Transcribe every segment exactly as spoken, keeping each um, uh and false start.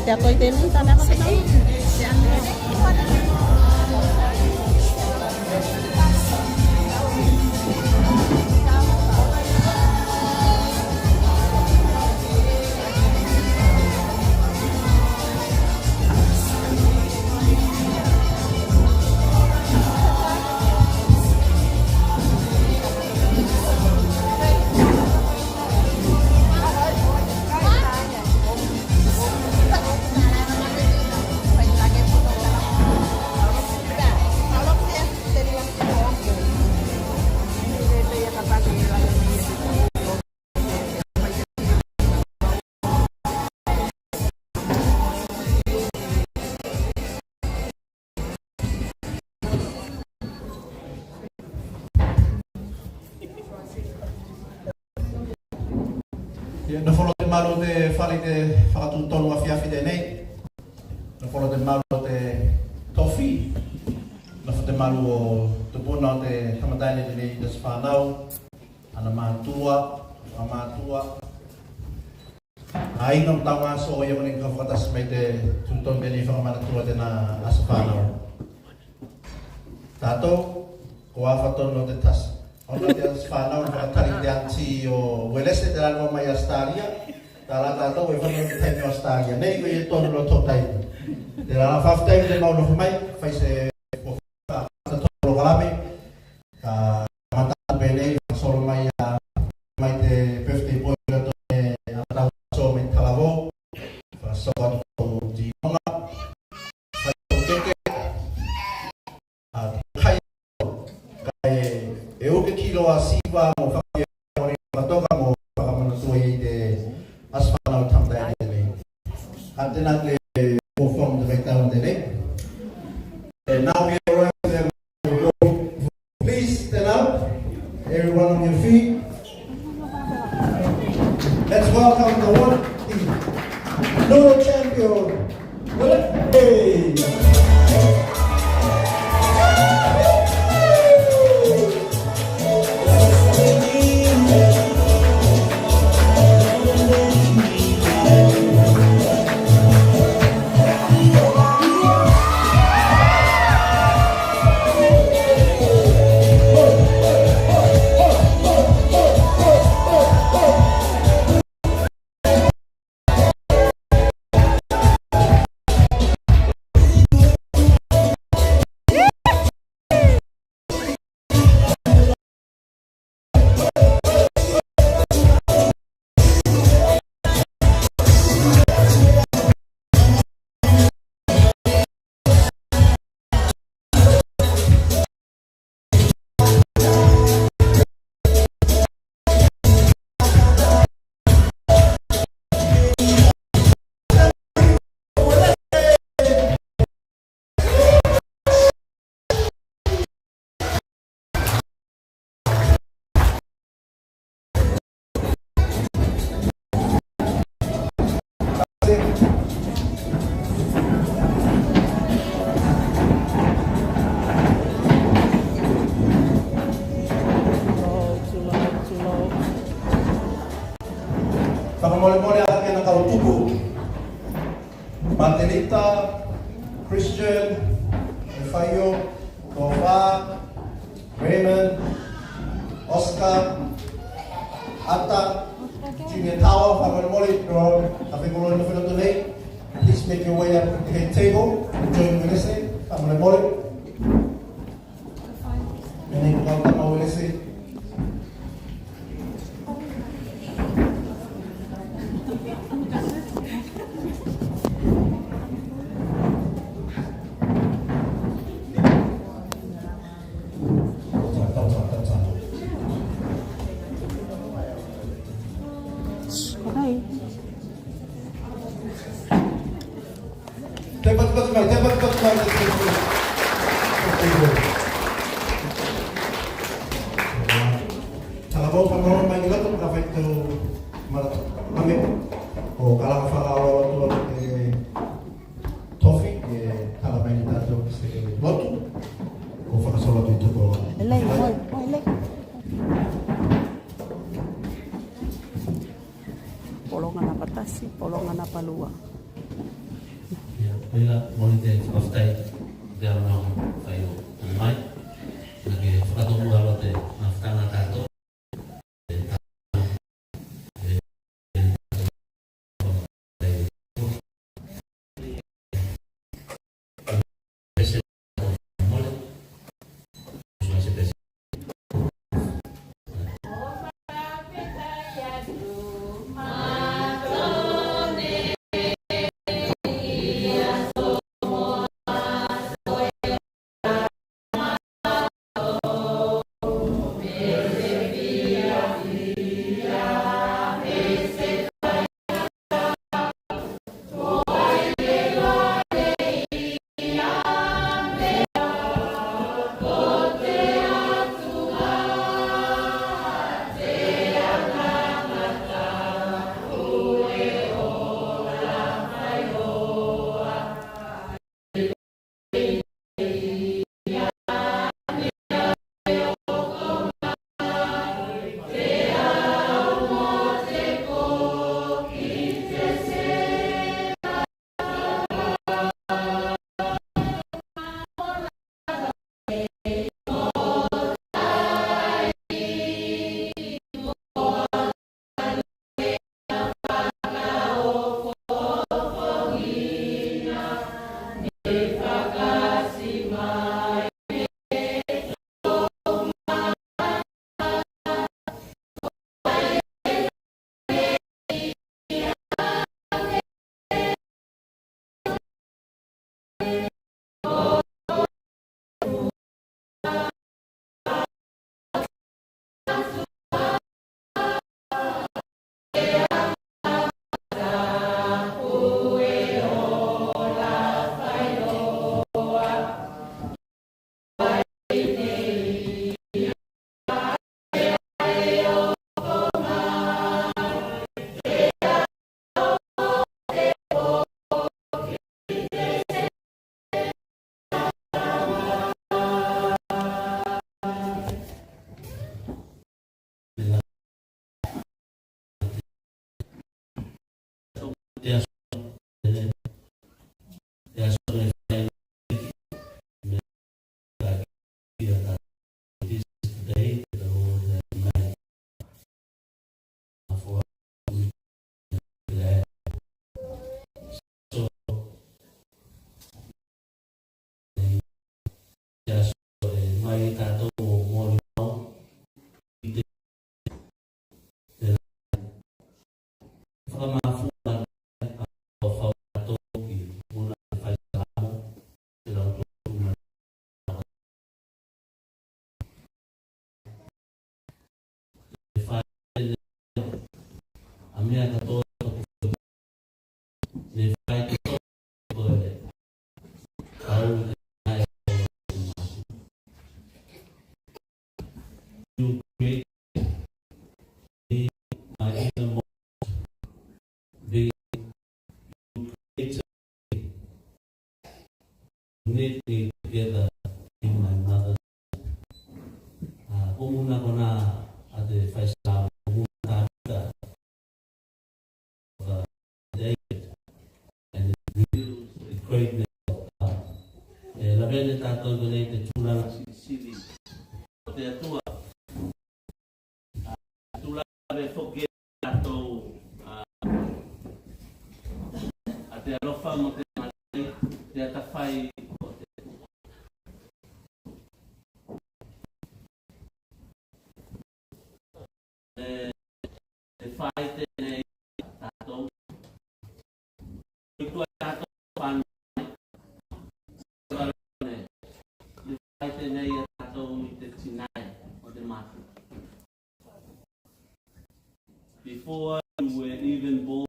Te ato i tenei, tana ato tenei. Ia, nofo loa te malu o te fale i te fakatutonu afiafi tenei. Nofo loa te malu o te tofi. Nofo te malu o tupuna o te tamata tenei i te asa fanau. Ana matua, fakamatua. Aiga mo taugaso o ia konei ka fakatasi mai te tutonu tenei fakamanatua tena asa fanau. Tatou ko afa tonu o te tasi. Ona te asa fanau na fakatali te ati o Uelese tela loa mai Australia. Tela tatou e fano te taimi o Australia. Nei ko ia tonu loa to taimi. Tela la fafetai te mau nofo mai, fai se polokalame. Ka mata penei, fakasolo mai a, mai te birthday boy o te, a, tau so mai Talavou. Fakasolo atu ko Tigona. Fai ko Keke. A, kai. Kae, e uke kilo a siva mo fakaia, mo fatoka mo fakamanatua i te asa fanau tamata tenei. Ka tena te perform te vaitau tenei. And now we are welcoming them. Please stand up, everyone on your feet. Let's welcome the one, the new champion. Hey. Fakamolemole a kena kau tupu. Martelita, Christian, Efaio, Tofa, Raymond, Oscar, Ata, Junior Tower, fakamolemole, bro, ka fekolo no filo tenei. Please make your way up to the head table and join Uelese, fakamolemole. Tenei ko kau tama Uelese. Te patipati mai, te patipati mai, te patipati mai. Talavou, fakamolemole mai ki loto, ka fai tou mala, mame. Ko kalaga fakaaloalo atu o te tofi, e tala mai ne tatou ki se lotu. Ko fakasolo atu i toko. Elei, oi, oi, elei. Pologa napa tasi, pologa napa lua. Ia, moni te fakafetai te avanoa fai o mai. Na ke fakatomu alo te mafutaga tatou. You create me, my innermost being. You create me. You knit me together in my mother's womb. A, ko muna kona a te fai sa, ko muna ta the David and the greatness of God. E lavea ne tatou konei te tulaga silisili o te Atua. A, tulaga e foki e tatou, a, a te alofa mo te matai, te atafai o te Atua. E, e fai tenei a tatou. I tua tatou fanau. E fai tenei a tatou i te tinai o te matua. Before you were even born,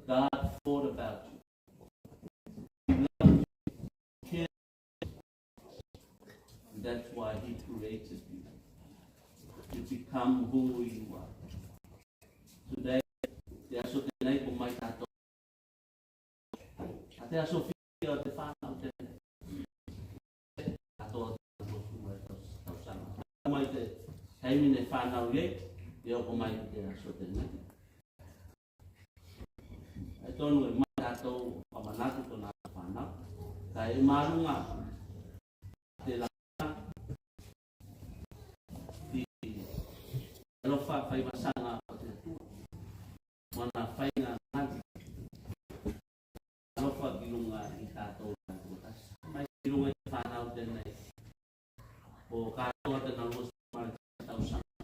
God thought about you. He loved you. He cared. And that's why he created you to become who you are. Today, te aso tenei ko mai tatou. A te aso fia o te fanau tenei. Tatou, tatou mai te taimi ne fanau i ei, e oko mai te aso tenei. E tonu e mai tatou a manatu tona fanau. Kae maluga te la i alofa faivasaga o te Atua. Mo ana faiga gali. Alofa ki luga i tatou tatou tasi. Mai ki luga i fanau tenei. O ka